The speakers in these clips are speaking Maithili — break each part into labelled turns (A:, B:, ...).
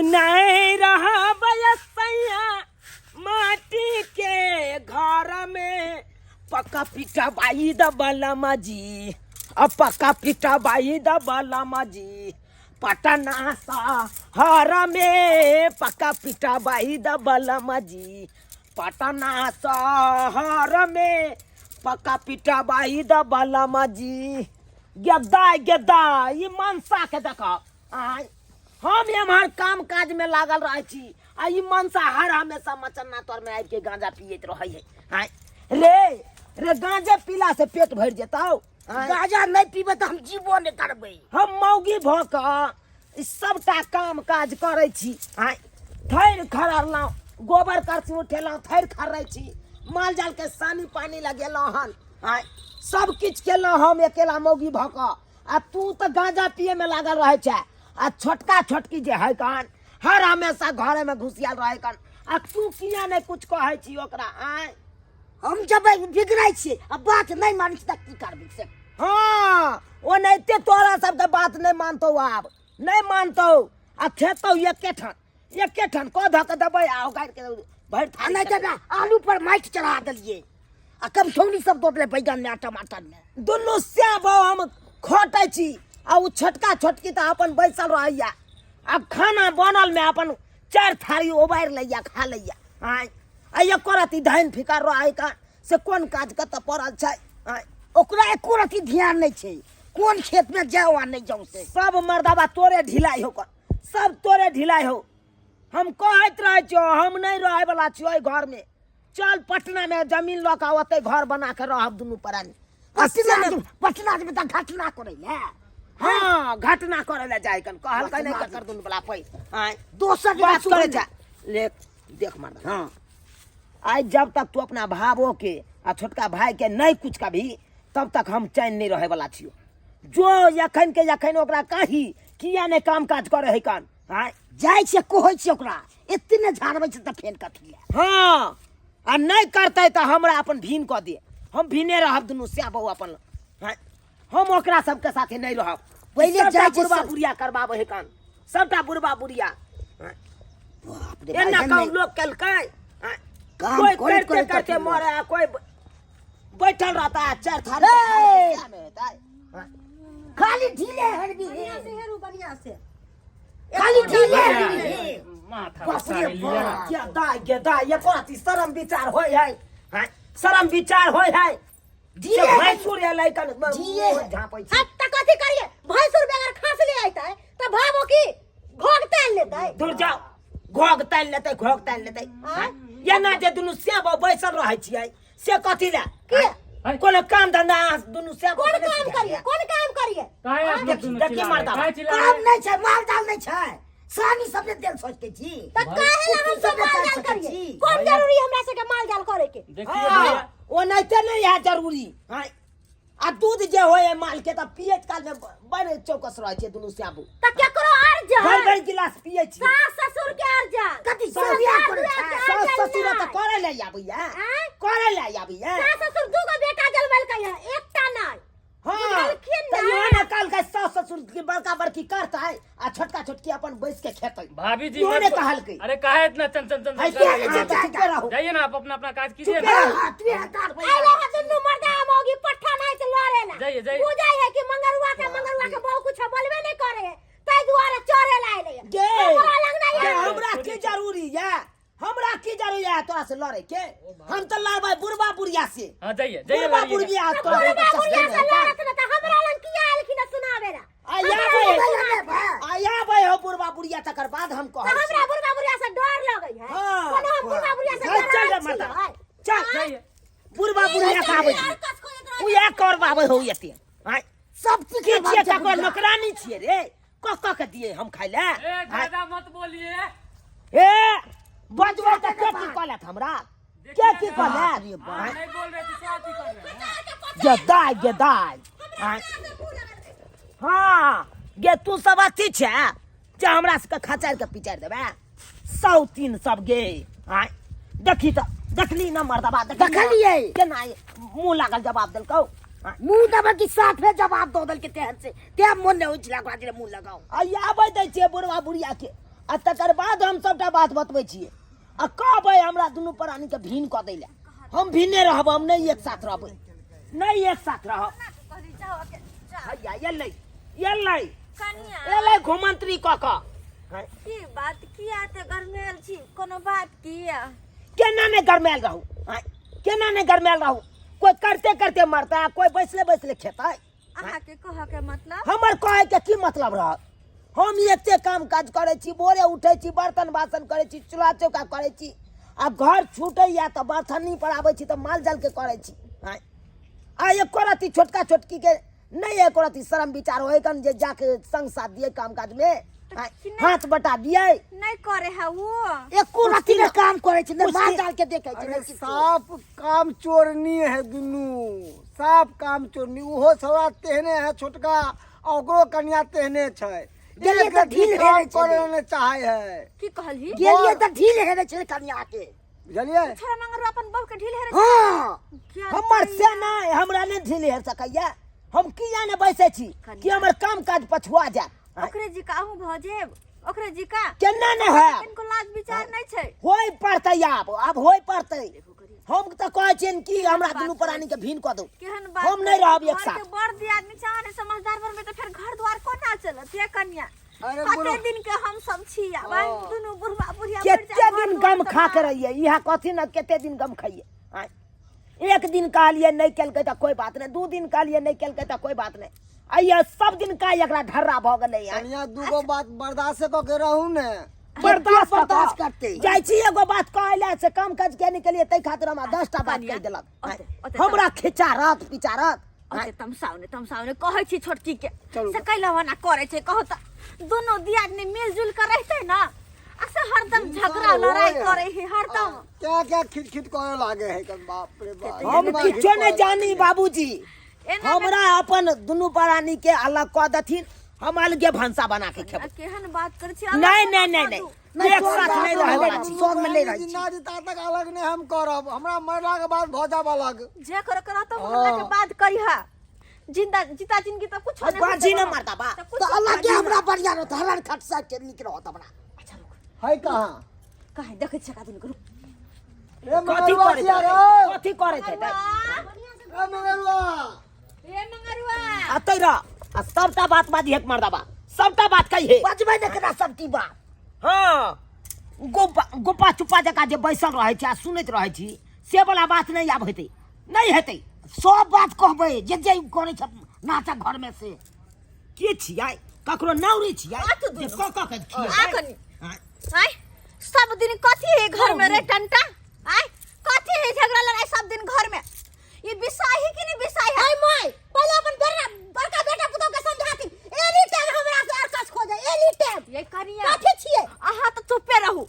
A: नहीं रहबै सैया माटी के घर में, पक्का पीटा बाई दबला मजी, अब पक्का पीटा बाई दबला मजी पटना शहर में, पक्का पीटा बाई दबला मजी पटना शहर में, पक्का पीटा बाई दबला मजी। गेदा गेदा ई मनसा के देख, आय हम एम्हर काम काज में लागल रहै छी आ ई मनसा हर हमेशा मचन्ना तर में आबि के गांजा पियैत रहै है। आय रे रे, गांजे पीला से पेट भरि जेतौ? आय।
B: गांजा नहि पीबै तऽ हम जीबो नहि करबै।
A: हम मौगी भऽ कऽ ई सबटा काम काज करै छी। आय थैर खड़लहुँ, गोबर करसी उठेलहुँ, थैर खड़ै छी, माल जाल के सानी पानी लगेलहुँ हन। आय सब किछु केलहुँ हम अकेला मौगी भऽ कऽ, आ तू तऽ गांजा पिए में लागल रहै छै, आ छोटका छोटकी जे है कन हर हमेशा घरे में घुसियाल रहै कन, आ तू किया नहि कुछ कहै छी ओकरा? आय
B: हम जब बिगड़ै छियै आ बात नहि मानै छी तऽ की करबै से?
A: हाँ, ओनाहिते तोरा सबके बात नहि मानतौ, आब नहि मानतौ, आ खेतौ एके ठान एके ठान कऽ धऽ के देबै आ उगाड़ि के भरि
B: आ
A: थारी
B: नहि तऽ आलू पर माटि चढ़ा देलियै आ कमसौनी सब दऽ देलै बैगन में आ टमाटर में।
A: दुनू श्याम भाव हम खटै छी, आ ओ छोटका छोटकी तऽ अपन बैसल रहैया, आ खाना बनल में अपन चारि थारी उबारि लैया, खा लैया। आँय, आ एको रत्ती धनि फिकर रहै का से कोन काज कतऽ पड़ल छै? आँय,
B: ओकरा एको रत्ती ध्यान नहि छै कोन खेत में जाउ आ नहि जाउ से।
A: सब मर्दाबा तोरे ढिलाई हो, सब तोरे ढिलाई हो। हम कहैत रहै छियौ, हम नहि रहै वाला छियौ एहि घर में, चल पटना में जमीन लऽ कऽ ओतै घर बना के रहब दुनू प्राणी।
B: पटना पटना जेबै तऽ घटना करै लए?
A: हाँ, घटना करै लए जाइ कन कहलकै नहि ककर दुनू वाला पै। आँय,
B: दोसर
A: बात करै छै ले देख मर्द।
B: हाँ,
A: आइ जब तक तू अपना भावो के आ छोटका भाई के नहीं कुछ कभी, तब तक हम चैन नहीं रहे वाला छियो। जो एखन के एखन ओकरा कही किया नहीं काम काज करे है कन। आँय,
B: जाइ छियै कहै छियै ओकरा, एते ने झाड़बै छै तऽ फेर कथी लए?
A: हाँ, आ नहीं करतै तऽ हमरा अपन भीन कऽ दे, हम भीने रहब दुनू श्या बहू अपन। आँय, हम ओकरा सबके साथे नहीं रहब।
B: पहिले
A: सबटा
B: जाइ छै
A: बुढ़बा
B: सब-
A: बुढ़िया करबाबै है कान, सबटा बुढ़बा बुढ़िया। आँय,
B: बाप रे,
A: एना
B: भाई,
A: काम
B: नहि।
A: लोग केलकै? आँय,
B: काम
A: कोई
B: करैत
A: करते
B: करैत
A: करते
B: अथी
A: मरे आ कोई बैठल रहता है चार थारी
B: हे!
A: के थाली में हेतै। आँय,
B: खाली ढीले हरबी
C: बढ़िया से हेरू, बढ़िया से
B: खाली ढीले हरबी हे।
D: माथा
B: बाप रे
D: सारी लिया।
B: बाप।
A: क्या दाय गे दाय, एको रति शरम विचार होय है? आँय, शरम विचार होय है?
B: ढीले
A: से
B: है।
A: भैंसुर एलै कन
B: ढीले है।
A: झाँपै छी।
C: हट त कथी करिए, भैंसुर बगैर खांस ले आइतै त भाबो की घोग तानि लेतै।
A: दूर जाओ, घोग तानि लेतै, घोग तानि लेतै।
C: आँय?
A: एना जे दुनू श्याम बैसल रहै छियै से कथी लए?
C: की?
A: आँय? कोनो काम धंधा अहाँ दुनू श्याम
C: कोन काम करिए, कोन काम करिए?
D: काहे आप लोग
A: देखी-
D: दुनू
A: देखी
D: चिल्ला रहे?
A: मर्दावा।
D: काहे चिल्ला
B: काम
D: रहे?
B: नहि छै, माल जाल नहि छै, सानी सबने तेल सोचते छी।
C: त काहे ला हम सब माल जाल करिए? कोन
D: भैया-
C: जरूरी हमरा सबके माल जाल करे के?
D: देखिए
A: हाँ,
D: भैया,
A: ओनाहिते नहि है जरूरी। आँय, आ दूध जे होय है माल के तऽ पियैत काल में बड़ चौकस रहै छै दुनू श्याबू।
C: त केकरो अर्जल?
A: भरि भरि गिलास पियै छी।
C: सास ससुर के अर्जल?
B: कथी
A: सास
B: सब बियाह करै
C: ससुर
B: छै?
C: के
A: सास
C: अर्जल
A: ससुर तऽ
C: नहि।
A: करै लए आबैया,
C: आँय?
A: करै लए आबैया।
C: सास ससुर दूगो बेटा जलमलकै है, एकटा नहि।
A: हाँ,
C: बुझलखिन
A: तऽ
C: ने?
A: इहो ने कहलकै सास ससुर के बड़का बड़की करतै आ छोटका छोटकी अपन बैस के खेतै।
D: भाभी जी
A: इहो
D: मत
A: ने
D: को-
A: कहलकै।
D: अरे काहे इतना चन चन चन
A: है
D: चन
A: के
D: कर रहे
A: छै
D: हैं?
A: तऽ चुपे रहू।
D: जाइए ना आप अपना अपना काज कीजिए
A: चुपे
D: ना।
A: रहू।
B: हाँ, तू यहाँ कार भैया।
C: आइले है दुनू मर्दा मौगी पट्ठा नहीं से लड़े ला।
D: जाइए, जाइए।
C: बुझै है कि मंगरुआ के मंगरुआ के बहु कुछ बोलबे नहीं करे है, ताहि दुआरे चढ़े ला आइले है।
A: गे,
C: हमरा लग नहीं
A: गे,
C: है।
A: हमरा की जरूरी है? हमरा की जरूरी है तोरा से लड़े के? हम तऽ लड़बै बुढ़बा बुढ़िया से।
D: हाँ जाइए जाइए
A: बुढ़बा
D: लड़िएगा।
A: बुढ़िया
C: तऽ
A: तोरा
C: बुढ़बा
A: सबके
C: बुढ़िया से
A: चश्मे में।
C: लड़त न तऽ हमरा लग किया आएलखिन हँ सुनाबे ला?
A: आ
C: हमरा
A: आबै
C: लग
A: है।
C: सुनाबे।
A: आ आबै हो बुढ़बा बुढ़िया तकर बाद हम
C: तऽ
A: कहै छी।
C: हमरा बुढ़बा बुढ़िया से डर लगै है।
A: हाँ।
C: कोनो हम बुढ़बा बुढ़िया से
A: चल, चल रे
C: डराइ
A: मर्दा।
C: छियै?
A: चल
D: जाइए।
A: बुढ़बा बुढ़िया के आबै छी।
C: आर कस खोजैत रहै
A: उ एक करबाबै हो एते। आँय,
B: सब चीज
A: की छियै ककरो नौकरानी छियै रे? कह कह के दिए हम खाइ ले।
D: ए ज्यादा मत बोलिए।
A: ए बजबै तऽ के की कहलत हमरा? के की कहलत?
D: हम नहीं बोल रहे थे, क्या की कर रहे हैं?
A: गे दाय गे दाय। आँय, हाँ गे, तू सब अथी छै जे हमरा सबके खचारि के पिचारि देबै सौ तीन सब गे। आँय, देखी तऽ देखली न मर्दबा? देखली न?
B: देखलियै।
A: केना ई मुँह लागल जवाब देलकौ? आँय,
B: मुंह दबा की साफे जवाब दऽ देलकै तेहन से ते मोन नहि होइ छलै ओकरा जे मुंह लगाउ।
A: आ आबै दै छियै बुढ़वा बुढ़िया के, आ तकर बाद हम सबटा बात बतबै छियै आ कहबै हमरा दुनू प्राणीके भिन्न कऽ दै लए। हम भिन्ने रहब, हम नहि एक साथ रहबै, नहि एक साथ रहब। हैया एलै एलै एलै घुमंत्री कऽ कऽ।
C: की बात किया ते गरमेल छी? कोनो बात किया?
A: केना नहि गरमायल रहू? आँय, केना नहि गरमायल रहू? कोइ करते करते मरता आ कोइ बैसले बैसले खेतै।
C: अहाँके कहऽ के मतलब?
A: हमर कहै के की मतलब रहत? हम एते काम काज करै छी, भोरे उठै छी, बर्तन बासन करै छी, चूल्हा चौका करै छी, आ घर छूटैया तऽ बर्थनी पर आबै छी तऽ माल जाल के करै छी। आँय, आ एको रत्ती छोटका छोटकी के नहि एको रत्ती शरम विचार होय कन जे जाके संग साथ दिए काम काज में, आँय, हाथ बटा दिए।
C: नहीं करे है वो।
B: एको रत्ती नहि काम करै छै, नहि माल जाल के देखै छै,
E: अरे
B: नहि किछो।
E: साफ काम चोरनी है दुनू, साफ काम चोरनी। ओहो छौड़ा तेहने है छोटका, आ ओकरो कनिया तेहने छै।
B: गेलियै
E: एक
B: तऽ
E: रत्ती
B: ढील
E: काम
B: हेरे छलै।
E: करे नहि चाहे है।
C: की कहलही?
B: गेलियै तऽ ढील हेरे छलै कनिया के।
E: बुझलियै?
C: छोड़ा मंगरू अपन बहू के ढील हेरे।
B: हाँ।
C: क्या
A: हमर
C: कहिया?
A: से नहि, हमरा नहि ढील हेर सकैया। हम किया नहि बैसै छी कि हमर काम काज पछुआ जायत?
C: ओकरे जी का अहूँ भऽ जेब, ओकरे जी का
A: केना नहि होयब?
C: कनिको लाज विचार नहि छै।
A: होय पड़तै आब, आब होय पड़तै। हम तऽ कहै छियनि कि हमरा दुनू प्राणी के भिन्न कऽ दू।
C: केहन बात
A: हम नहि रहब एक
C: घर
A: साथ।
C: के बड़ दियादनी छै, अहाँ नहि समझदार बनबै तऽ फेर घर द्वार कोना चलत ये कनिया?
E: अरे
C: कते
E: बुढ़-
C: दिन के हम सब छी आब, आइ दुनू बुढ़वा बुढ़िया मरि
A: कते
C: जायब,
A: दिन
C: घर
A: गम
C: दुआर
A: खा के
C: तबाह।
A: रहियै इएह कथी ने, कते दिन गम खाइए? आँय, एक दिन कहलियै नहि केलकै तऽ कोइ बात नहि, दू दिन कहलियै नहि केलकै तऽ कोइ बात नहि, आइया सब दिन का एकरा ढर्रा भऽ गेलै। आँय,
E: कनिया दूगो बात बर्दाश्त कऽ के रहू ने।
A: बर्दाश्त कऽ
B: बर्दाश्त
A: कऽ।
B: करतै।
A: जाइ छी एगो बात कहै लए से काम काज किया नहि केलियै, ताहि खातिर हमरा 10टा बात
C: कनिया,
A: कहि देलक। आँय,
C: ओते- ओते
A: हमरा खिचारत पिचारत।
C: ओते तमसाउ ने, तमसाउ ने, कहै छी छोटकी के
E: चलू।
C: से कैला वना करै छै। कहू तऽ दुनू दियादनी मिलजुल के रहतै ना, आ से हरदम झगड़ा लड़ाई करे है हरदम।
E: क्या क्या खिट खिट करे लागे है कन, बाप रे बाप।
A: हम किछो नहि जानी बाबूजी,
C: एना मे-
A: हमरा अपन दुनू प्राणी के अलग कऽ देथिन, हम अलगे भनसा बना के खेबै।
C: आ केहन बात करै छी?
A: नहि नहि नहि नहि,
B: नहि,
A: एक
B: तोहर
A: साथ
B: बात
A: नहि रहै वाला
B: नहि।
A: छी।
B: सौग में नहि रहै छी।
E: जिन्ना जी ता तक अलग नहि हम करब, हमरा मरला के बाद भऽ जाब अलग।
C: जे कर कर तो मरला के बाद करिहा, जिंदा जीता जिंदगी तो कुछ नहीं।
A: बाजी न मरता बा।
B: तऽ अलगे हमरा बढ़िया रहत, हरर खटसा के नीक रहत हमरा।
C: अच्छा रुक।
E: है कहाँ?
C: कहे देखै छियै का दुनू के, रुक।
E: रे
A: कथी
E: मंगरुआ
A: करै
E: किया
A: छै?
E: रे?
A: कथी करै छै?
E: रे मंगरुआ,
C: ए मंगरुआ,
A: अतै रह आ सबटा बात बाजी एक मर्दाबा, सबटा बात कहिहे।
B: बजबै ने केना सबटी बात?
A: हाँ, गोपा गोपा चुप्पा जकाँ जे बैसल रहै छी आ सुनैत रहै छी से वाला बात नहि आब हेतै, नहि हेतै।
B: सब बात कहबै जे जे करै छै नाटक घर में से।
A: के छियै? ककरो नौरी छियै
C: आ तू
A: जे
C: दुनू।
A: कऽ कऽ के
C: आ
A: खिएबै?
C: कनी।
A: आँय,
C: आय सब दिन कथी है घर में रे टंटा? आय कथी है झगड़ा लड़ाई सब दिन घर में? ई बिसाही कि नहीं बिसाही है? हाय my, पहिले अपन बेटा बड़का बेटा पुतोह के समझाती, एनी टाइम हमरा से अरकस खो जाए एनी टाइम। ये कनिया कथी छियै? अहाँ तऽ चुपे रहू।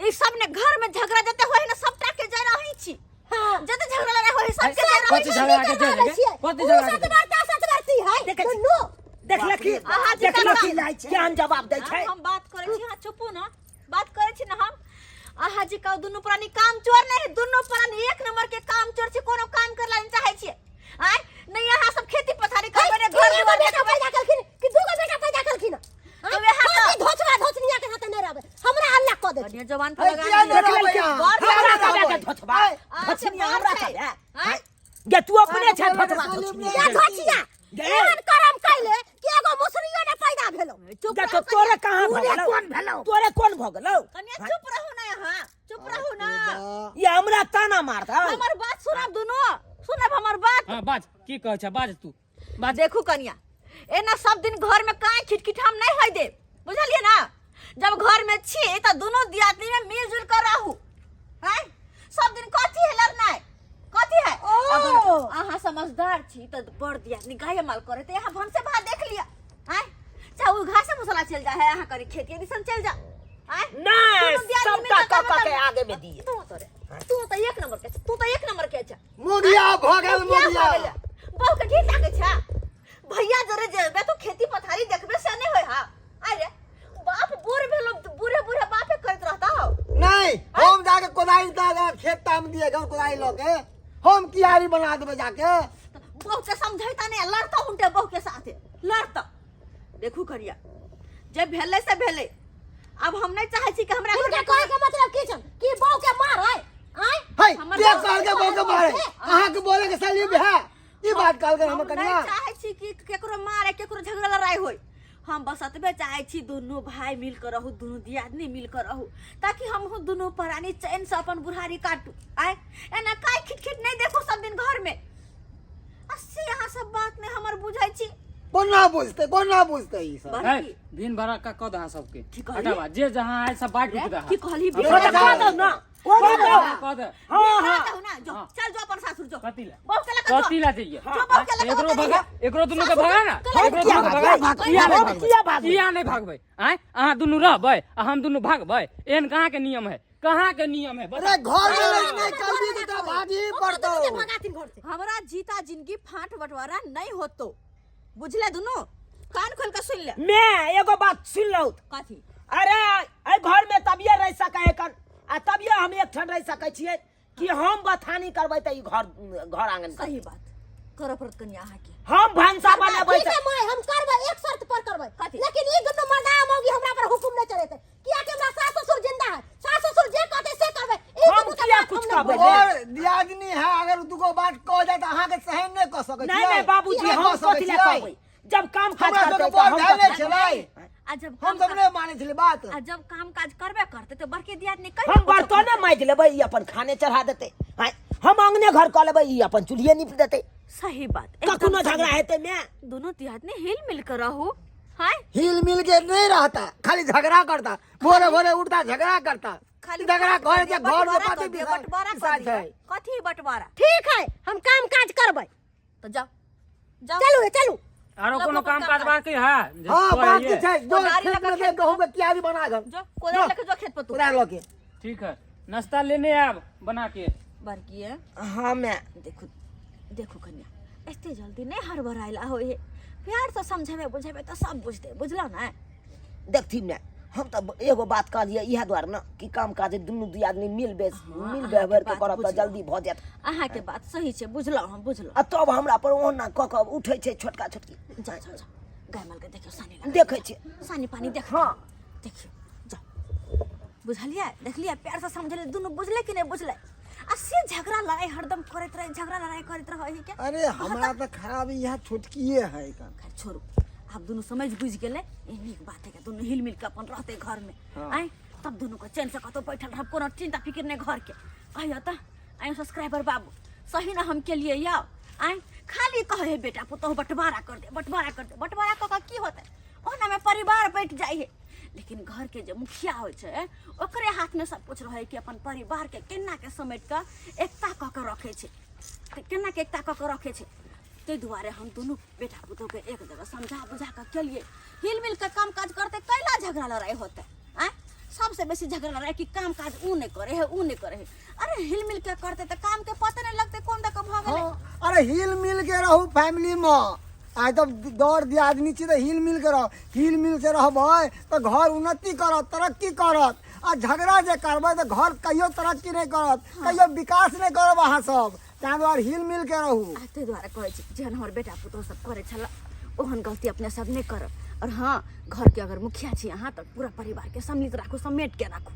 C: ई सब ने घर में झगड़ा जते होय ने सबटा के जय रहै छी। हां, जते झगड़ा लड़ाई होय सबके जय रहै
D: कथी
C: छी।
D: झगड़ा के जय रे? कथी झगड़ा के जय?
C: सतबरता सतबरती है
A: देखै छी।
C: दुनू।
A: देखलखी
C: अहाँ जे
A: देखलखी
B: चिल्लाइ छै।
A: केहन जवाब दै छै?
C: हम बात करै छी, अहाँ चुपू ना, बात करै छी ना हम। अहाँ जे कहू दुनू प्राणी काम चोर नहीं है, दुनू प्राणी एक नंबर के काम चोर छी, कोनो काम करला नहीं चाहे छी। आय नहीं अहाँ सब खेती पथारी करबै ने, घर एगो दुआर बेटा देखबै। पैदा केलखिन कि दूगो बेटा पैदा केलखिन? तो वएह कथी धोचवा धोचनिया के हाथे नहि रहबै, हमरा अल्लाह कऽ देथिन। कनिया जवान पर
E: है
C: लगा
E: किया
C: दियौ।
E: नहि रहबै अहाँ?
C: बड़
A: हमरा
C: बड़
A: कबे के धोचबा
C: आ, से
A: धोचनिया
C: बड़
A: हमरा
C: छै।
A: कबे?
C: आँय?
A: गे तू अपने छै धोचबा धोचनिया।
C: के धोचिया?
A: गे।
C: एहन करम कैले कि एगो मुसरियो ने पैदा भेलो। चुप
A: गे
C: रहू
A: तो तोरे कहाँ भऽ
B: तोरे
A: गेलौ?
B: कोन भेलौ?
A: तोरे कोन भऽ गेलौ?
C: कनिया चुप रहू ना, यहाँ चुप रहू ना।
A: ये हमरा ताना मारता।
C: हमर बात सुनब, दुनू सुनब हमर बात।
D: हाँ बाज, की कहै छै? बाज तू बाज।
C: देखू कनिया, एना सब दिन घर में काई खिटखिट हम नहीं होय देब, बुझलिए ना? जब घर में छी त दुनू दियादनी में मिलजुल कर रहू। हैं, सब दिन कथी है लड़नाइ? कथी है? अगर अहाँ समझदार छी त बड़ दियादनी गाय माल करे त यहाँ भनसे भात देख लिया। हैं, चाहे उ घासे मसाला चल जा है, अहाँ करी खेती दिसन चल जा। हैं,
A: नहीं,
C: दुनू दियादनी
A: सबटा
C: मिलकर
A: कऽ कऽ के
C: मतलब-
A: आगे में दिए।
C: तू तो रे, तू तो एक नंबर के छ, तू तो एक नंबर के छ।
E: मोगिया भऽ गेल,
C: मोगिया
E: मोगिया।
C: भऽ गेलै। बहू के ढीठ लागै छै। भैया जरे जेबे तो खेती पथारी देखबे से नहीं होय। हा अरे बाप बूढ़ भेलो, बूढ़े बूढ़े बापे करैत रहता हो।
E: नहीं, हम जाके कोदारी दा खेत ताम दिए घर कोदारी लऽ के हम कियारी बना देबै जाके।
C: बहू के समझैता नहीं, लड़ता हुनटे बहू के साथे लड़ता। देखू करिया, जे भेलै से भेलै, आब हम नहीं चाहे छी कि हमरा घर
B: हिनका
C: में
B: कहै के मतलब की छन कि बहू के मार है आय
E: है
C: हमर
E: के
C: बहू
E: कहल के बहू के मारे अहाँ के बोले के सलीब है ई बात कहल के
C: हम
E: हमर
C: नहीं
E: कनिया
C: चाहे छी कि केकरो मारे केकरो झगड़ा लड़ाई होय हम बस एतबे चाहे छी दुनू भाई मिल कर रहू दुनू दियादनी मिल कर रहू ताकि हमहू दुनू प्राणी चैन से अपन बुढ़ारी काटू आय एना काय खिटखिट नहीं देखू सब दिन घर में अस्सी यहाँ सब बात नहीं हमर बुझै छी
E: कोना बुझतै कोना बुझतै ई सब
D: है
C: बड़की
D: दिन भरा का कह दहा सबके
C: की कहली?
D: हटावा जे जहाँ आए सब बांट उठ दहा
C: की कहली
D: हाँ,
A: तो कह दो ना कह दो
D: कह दे
A: हाँ हाँ
C: दहु ना जो
D: हाँ।
C: चल जो अपन सासुर जो
D: कथी ला
C: बहू के लगा
D: कथी ला जाइए
C: जो बहू के लगा
D: एकरो
C: होते
D: भगा
C: रहिए।
D: एकरो दुनू के भगा ना
C: सासुर
D: एकरो दुनू के भगा
A: भाग,
D: किया नहीं
A: हम
D: भागबै
A: किया भागबै?
D: किया नहीं भागबै आँय अहाँ दुनू रहबै आ हम दुनू भागबै एहन कहाँ के नियम है कहाँ के नियम है
E: अरे घर में नहीं करबी तऽ तोरा भागी पड़तौ
B: भगाथिन घर से
C: हमरा जीता जिंदगी फांट बंटवारा नहीं होतो बुझले दुनू कान खोल के सुन ले
A: मैं एगो बात सुन लौ
C: कथी
A: अरे एहि घर में तबिये रह सकै है कन आ तबिये हम एक ठन रह सकै छियै कि हम बथानी करबै तऽ ई घर घर आंगन करबै।
C: सही बात करऽ पड़त कनिया अहाँके
A: हम भनसा बनेबै
B: ठीक है माय हम करबै एक शर्त पर करबै
C: कथी?
B: लेकिन ई दुनू मर्दा मौगी हमरा पर हुकुम नहीं चलेते किया कि हमरा सास ससुर जिंदा है सास ससुर जे कहते से करबै ई
A: हम
B: दुनू के
A: किया
B: बात
A: कुछ
B: हम नहीं
A: कहबै?
B: बोलबै।
E: और दियादनी है अगर दूगो बात कह जाए तऽ अहाँके सहन नहि कऽ सकै
A: नहीं नहीं बाबूजी
E: नहि
A: हम
E: कऽ सकै
A: कथी लए
E: छियै।
A: कहबै जब काम काज
E: हमरा
A: करतै
E: सबके
A: तऽ
E: बड़
A: हम
E: धैर्य
A: कथी
E: छलै
C: आ जब
E: हम
C: काम
E: सब नहि मानै छलै बात
C: आ जब काम काज करबे करते तो बड़के दियादनी कहियो
A: हम
C: कुछो
A: बर्तने माजि लेबै ई अपन खाने चढ़ा देतै आँय, हम अंगने घर कऽ लेबै ई अपन चूल्हिए नीप देतै
C: सही बात एकदम
A: कखनो
C: सही।
A: झगड़ा हेतै मैं
C: दोनों दियादनी हिल मिल कर रहू हाय
E: हिल मिल के नहीं रहता खाली झगड़ा करता भोरे भोरे उठता झगड़ा करता
C: खाली
E: झगड़ा
C: कर
E: घर
C: दिया,
E: के घर में
C: बंटवारा
E: कथी
C: कर दिया, बंटवारा कर
E: बिसाइ
C: दिया।
E: छै
C: कथी बंटवारा
B: ठीक है हम काम काज करबै
C: तो जाओ जाओ
B: चलू हे चलू
D: आरो
C: लोग
D: कोनो
C: अपन
D: काम
C: काम
D: काज बाकी है जे
E: हाँ
D: करैये?
E: बाकी छै जो
C: कोदारी
E: खेत
C: लगा
E: में
C: खेत
E: गेहूं के क्यारी बना घर
C: जो कोदारी लेके जो खेत पर तू
E: कोदारी लके
D: ठीक है नाश्ता लेने आब बना के
C: बड़की है
A: हाँ मैं
C: देखो देखो कन्या एते जल्दी नहीं हड़बड़ाइला होय है प्यार से समझेबे बुझेबे तो सब बुझते बुझलो ना
A: देखथिन ने हम तऽ एगो बात कहलियै इएह दुआरे ने कि काम काज दुनू दुई आदमी मिल बेस मिल
C: अहाँके
A: व्यवहार के
C: बात
A: करब तऽ
C: बुझलहुँ।
A: जल्दी भऽ जायत
C: अहाँ के बात सही छै बुझलो हम बुझलो
A: आ तब हमरा पर ओना कऽ कऽ उठै छै छोटका छोटकी
C: जाओ जाओ जाओ गाय माल के देखियो सानी लगा
A: देखै छियै
C: सानी पानी देख
A: हाँ।
C: देखियो जाओ बुझलियै देखलियै प्यार से समझलियै दुनू बुझले कि नहीं बुझले आ से झगड़ा लड़ाई हरदम करैत रहे झगड़ा लड़ाई करैत रहे के
E: अरे हमरा तऽ खराब इएह छोटकिए है कन
C: खैर छोड़ू आब दुनू समझ बुझ गेलै ई नीक बात है कि दुनू हिल मिल के अपन रहते घर में आय तब दुनू के चैन से कतौ बैठल रहब कोनो चिंता फिक्र नहीं घर के कहियो तऽ आय सब्सक्राइबर बाबू सही ना हम के लिए याओ आय खाली कहे है बेटा पुतोह बंटवारा कर दे बंटवारा कर दे बंटवारा कऽ कऽ की होतै ओना में परिवार बैठ जाइ है लेकिन घर के जे मुखिया होइ छै ओकरे हाथ में सब कुछ रहै कि अपन परिवार के केना के समेट कऽ एकता कऽ कऽ रखै छै केना के एकता कऽ कऽ रखै छै ताहि दुआरे हम दुनू बेटा पुतोहके एक जगह समझा बुझा कऽ केलिए हिल मिल कऽ काम काज करतै कैला झगड़ा लड़ाइ होतै आँय सबसे बेसी झगड़ा लड़ाइ कि काम काज ऊ नहि करे है ऊ नहि करे है अरे हिल मिल के करतै तऽ काम के पते नहि लगतै कोन दऽ कऽ भऽ गेलै
E: हाँ, अरे हिल मिल के रहू फैमिली में आइ तब दौड़ दियादनी छी तऽ हिल मिल के रह हिल मिल से रहबै तऽ घर उन्नति करत तरक्की करत आ झगड़ा जे करबै तऽ घर कहियो तरक्की नहि करत कहियो विकास नहि करब अहाँ सब ताहि दुआरे हिल मिल के रहू
C: आ ताहि दुआरे कहै छी जेहन हमर बेटा पुतोह सब करै छल ओहन गलती अपने सब नहि करब और हाँ घर के अगर मुखिया छी अहाँ तऽ पूरा परिवार के सम्मिलित राखू समेट के राखू